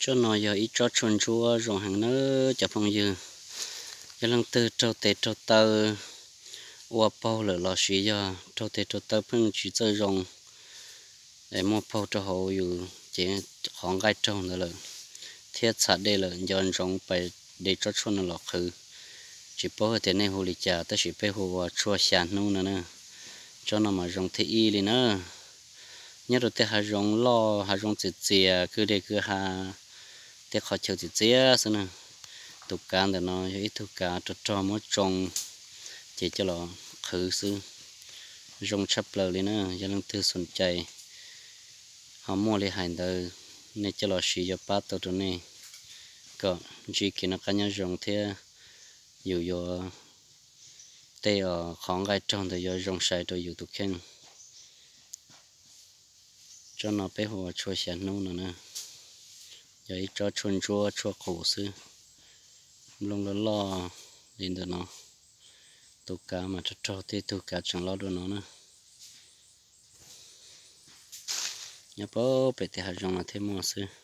Tsob no yog ib tsob tshuaj ntsuab zoo heev nawb cov phooj ywg. Yog leej twg raug tes raug taw ua paug lawm los sis yog raug tes raug taw pheej tsis txawj zoo, es muaj paug rau hauv yus ces qhov nqaij raug ntawd lawm, thiab txham dej lawm, nco ntsoov pais de tsob tshuaj no los qhwv. Tsis paub hais tias nej hu li cas tab sis peb hu ua tshuaj xya hnub no na. Tsob no mas zoo thib ib li na. Nyob rau tej hav zoov loj, hav zoov txias txias, kwj deg kwj ha, tej qhov chaw txias txias xwb na. Tus kav ntawm no yog ib tug kav rog rog muab tsoo ces coj los qhwv xwb. Zoo tshaj plaws li na. Yog leej twg xom cai ho muaj li hais ntawd, nej coj los siv yuav pab tau rau nej kom ntsib kev noj qab nyob zoo thiab yus yuav, tej qhov nqaij raug ntawd yuav zoo sai rau yus tus kheej. Tsob no peb hu ua tshuaj xya hnub no na. Yog ib tsob tshuaj ntsuab tshuaj qus xwb, nplooj loj loj li ntawm no. Tus kav mas rog rog, tej tug kav tseem loj dua no na. Nyob pem tej hav zoov no thiaj muaj xwb.